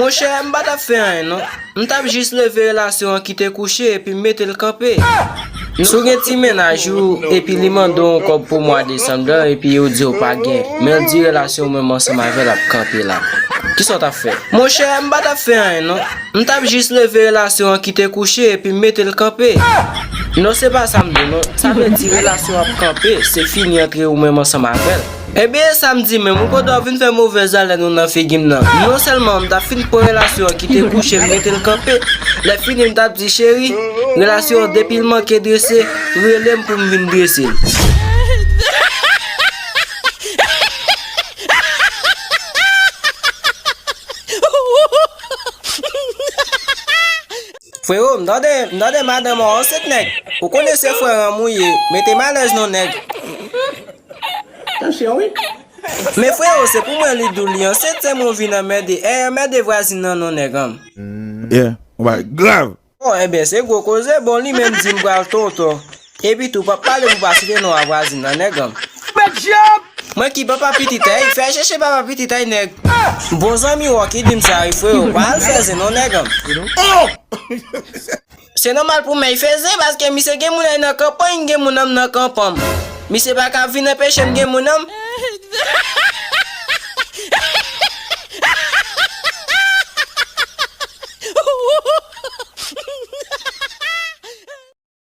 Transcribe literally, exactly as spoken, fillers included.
Monchè, m pa t ap fè anyen non. M t ap jis leve relasyon an ki te kouche epi m mete l kanpe. Si w gen ti mennaj ou epi li mande w yon kòb pou mwa desanm nan epi ou di w pa gen, men l di relasyon ou menm ansanm avè l ap kanpe la, kisa w t ap fè? Monchè, m pa t ap fè anyen non. M t ap jis leve relasyon an ki te kouche epi m mete l kanpe. Non, se pa sa m di non. Sa vle di relasyon ap kanpe, se fini antre ou menm ansanm avè l. Ebyen, e sa m di menm, ou kote w vin fè movèz alèn ou nan figi m nan. Non sèlman m t ap fin pran relasyon an ki te kouche, m mete l kanpe. Lè fini, m t ap di, cheri, relasyon an depi l manke drese, rele m pou m vin drese l. Frewo, m tande, m tande madanm an ansent nèg. Ou konnen se frè an m ou ye, mete m alèz non nèg. Tansyon wi. Men frewo, se pou mwen li di w li ansent, se mwen w vin anmède. Èy, anmède vwazin nan non nèg an m. Yeah, yon bagay grav. Oh, ebyen, se gwo koze, bon li menm di m pral tonton. Epi tou, p ap pale pou pa site non a vwazin nan nèg an m. Mwen ki papa pitit ay, fè chèche papa pitit ay nèg. Bon zanmi w ki di m sa wi frewo, pa al fè zen non nèg an m. Se nòmal pou mèy fè zen paske misye gen moun ay nan kanpay, gen moun an m nan kanpan m. Misye pa ka vin anpeche m gen moun an m.